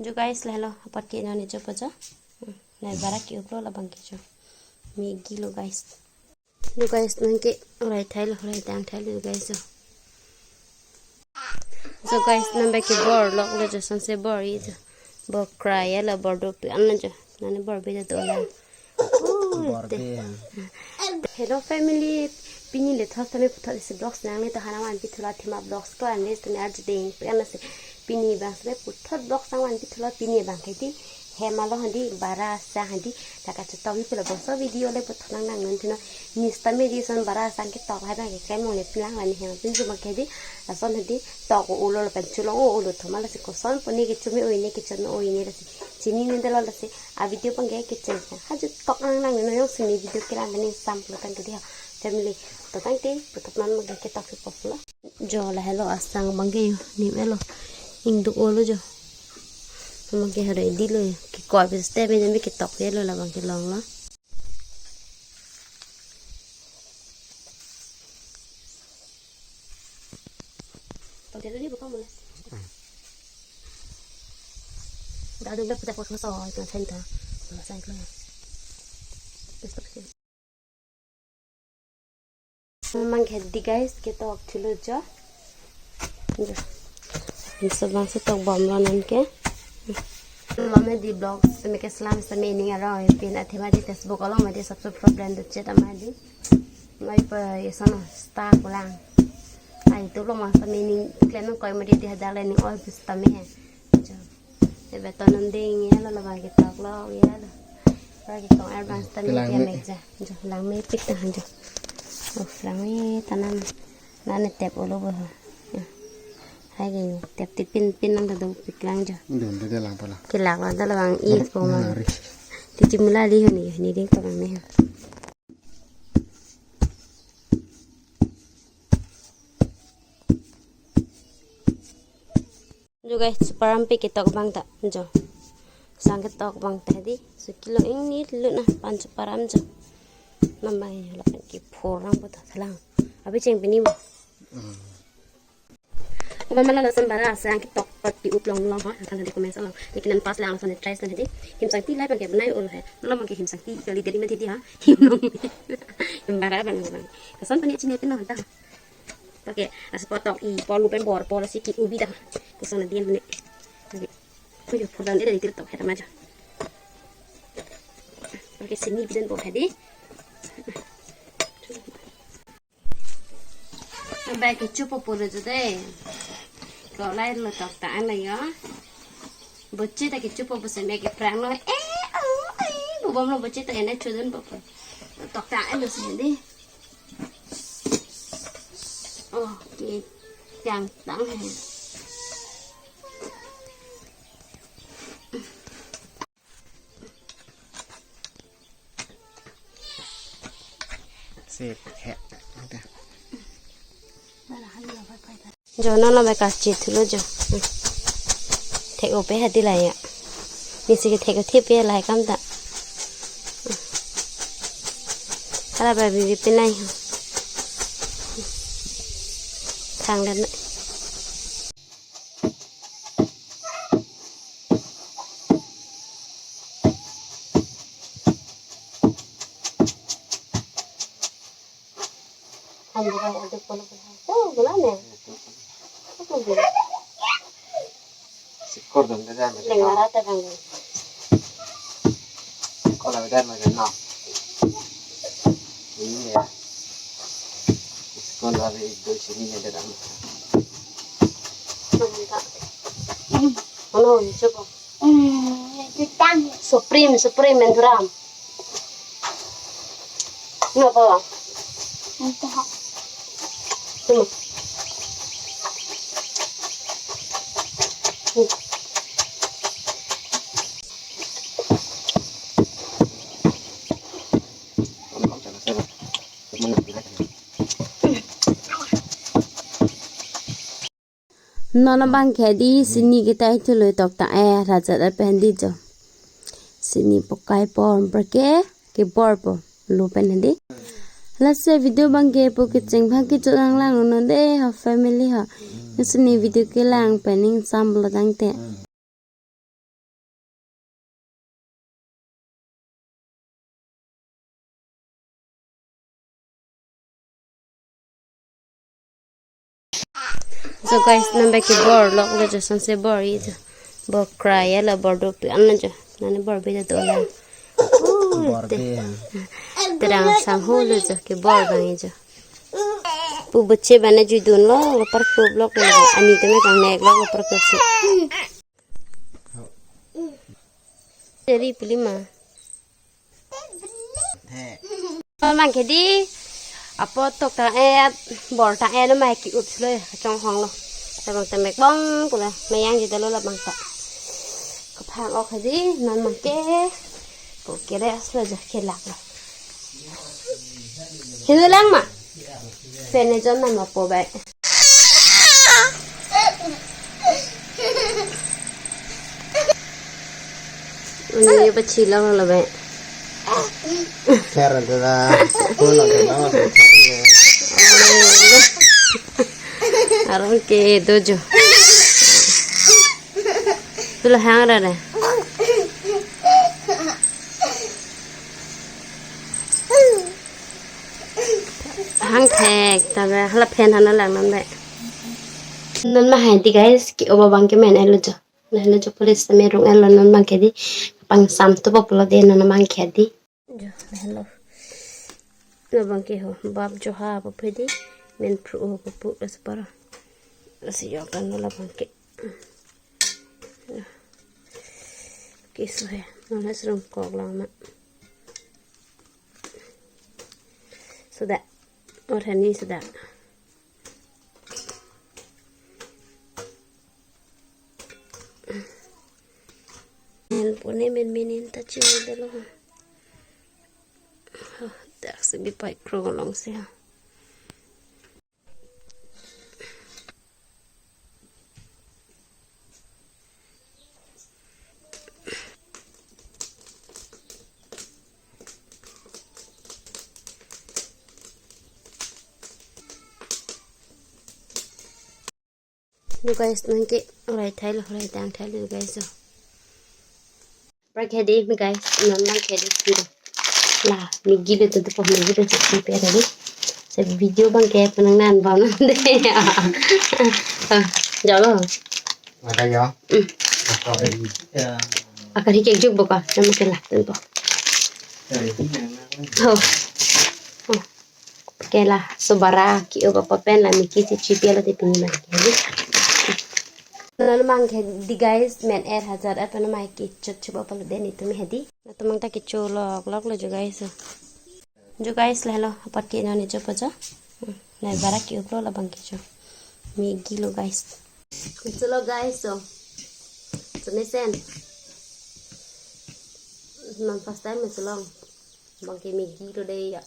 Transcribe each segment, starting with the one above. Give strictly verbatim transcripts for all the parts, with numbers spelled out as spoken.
Jo guys, lahelo apot ke non ijo po jo. Hmm, nai bara ke-uplo labang ke jo. Maggi lo guys. Jo guys, nang ke orai thailo, orai tang thailo guys jo. Jo guys, nang ba ke bor loklo jo, sonse bor-i jo. Bor krai lo, bor dopik an lo jo. Nani bor bida dolang. Bor be. Hello family, pini le thos tame puthot isi vlogs nangne ta hana van pithulo athema vlogs ko anle tame arju ding pe anase pini bang same puthot vlogs nang van pithulo pini bang ke di hem alo hadi bara asang hadi laka chetok hi pulo bangso video le puthot nang nang non thino nis tame di son bara asang ketok hai bang ke klem le pilang lani hem pin su bang ke di lason hadi tok o ulo lapen chulo o ulo thoma lasi koson puni ke chumi oi ne ke chumi oi ne lasi chini ne dalo lasi a video bang ke kecheng ha ju tok nang nang no yong sini video kelang bani sam pulo tang ke di ha family to tang te puthot non bang ke ketok si pok lo. Jo lahelo asang bang ke yo nim elo ingduk olo jo. Bang ke haro di lo ke koi pis te me jami ketok ye lo labang ke long lo. Pang ke di buka mula. Dah ada putar foto so itu sen ta. Masa itu. Terus terus. Mang ke di guys, ketok thulo jo. Jo. Laso bang si tok bom lo nang ke. Lo me di vlogs, me ke slam sa mening aro, pin athema di Facebook along me di subscribe problem do chet ama di. Ngai pa ye sana star ko lang. Ai tu lo ma sa mening klem nang koi me di di hajar le ning oi bus tame. Jo. Ebe tonon ding ya lo, lo bagi tok lo ya lo. Bagi tong advance tame kelang dia me. Mek ja. Jo, lang me pik tang jo. Oh, lang me tanam. Nane tep olo bo ho. Ya. Hai ke tep ti pin pin nang do pik lang jo. Dun de lang pala. Kelak lo da lo bang i ko mang. Nari. Ti chimula li ho ni, ni ding ko bang ni. Jo guys, chuparam pe ketok bang ta jo. Sang ketok bang ta di. So kilo ingni lut na pan chuparam jo. Nambai lapen ke phor rang bo ta thalang. Abi cheng pini mo. Uma mala lason bara asang ketok pat pi up long long ha. Kan di comment along. Lekin an pas lang lason try lason di. Him sang ti lai bang ke banai ul hai. Malam bang ke him sang ti kali dari mati di ha. Him long. Him bara bang bang. Kason pani chini pin no ta. Oke, as potok i polu pen bor polu si ki ubi dah. Kusong na dian ne. Oke. Uyu pulang dia dari tok heta maja. Oke, sini bidan bor hadi. Sampai kechup polu jode. Ko lai lo tok ta an la yo. Boche ta kechup po sampai ke prang lo. Eh, oh, eh, bobom lo boche ta ena chudun po. Tok ta an lo sini. Oh, ke tiang tang hai. Sip, he. Oke. Jo non lo bai kachi thulo jo. Thek ope hadi la ya. Nisi ke thek othip pe la kam ta. Hala bai bibi pinai. Thang den. Sikor dong dadan. Leng arata bang. Sikor dadan macam na. Ini ya. Sikor dari itu sini ya dadan. Mantap. Ano, coba. Hmm, itu tang. Supreme, Supreme, Menturam. Ngapa? Entah. Hmm. Hmm. Non abang ke di sini kita itu lo tok ta eh raja da pen di jo. Sini pokai pon perke ke bor po lo pen di. Lasi video bang ke po kecheng bhag ke jo lang lang non de ha family ha. Sini video kelang pen ning sam lo tangte. So guys, non bang ke bor loklo jo, sonse bor-i jo. Bor krai lo, bor dopik an lo jo. Nani bor bi do la. Bor bi. Terang sang ho lo jo, ke bor bang-i jo. Pu buche bana jui dunlo, lo par krup loklo. Ani tame kangnek lo, lo par krup si. Jeri pili ma. He. Bang ke di. Apot tok ta et, bor ta et, ma ke-up lo, chonghong lo. Tabang temek bong, pula, mayang jita lo labang ta. Kaphang ok hadi, non bang ke. Pu kere aslo jo kelak lo. Hinu lang ma? Fan ne jon man ma po bai. Ini apa cilang lo bai? Kera dera. Pulang ke mama. Arong ke dojo. Tula hang ra deh. Hang thek, ta hala fan hana lang non bai. Non ma hai di guys, ke-o abang ke men-et lo jo. Lahelo jo police tame rung-et lo non bang ke di. Pang sam tu pop lo de non bang ke di. Jo, lahelo. Non bang ke ho, bap jo ha pop di. Men pru ho pop lo separo. Si yo kan lo bang ke. Ke so he, non le serung kok lang na. Sudah. Or hani sudah. Men pune men minin ta chini delo. Oh, dak si bi pai krong long si ha. Lo guys, non ke orai thai lo, orai dang thai lo guys, so. Pra ke di mi guys, non bang ke di si. La, Maggi lo tu tu po Maggi lo cek si pe tadi. Se video bang ke penang nan bang nan de. Ah, jalo. Ada ya. Hmm. Ada ya. Akar hi kek juk boka, nama ke la, tu po. Oh. Oh. Ke la, so bara ke-o apa pen la Maggi si chipi lo te pini bang ke di. Non bang ke di guys, men-et hajar apa nama ke chot chup apa lo deni tumi hadi. Na tumang ta ke cho lok lok lo jo guys. Jo guys, lahelo, apot ke non ne cho po jo. Hmm, na bara ke-o lo labang ke cho. Maggi lo guys. Maggi lo guys, so. So mesen. Non first time me cholong. Bang ke Maggi lo de ya.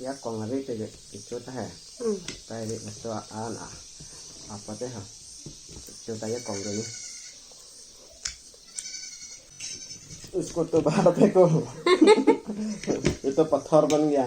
Jakong ari te je, ichu ta he. Hmm. Ta ari ichu an a. Apa te ha? Ichu ta jakong dulu. Usko to bahar pe ko. Itu pathar ban gaya.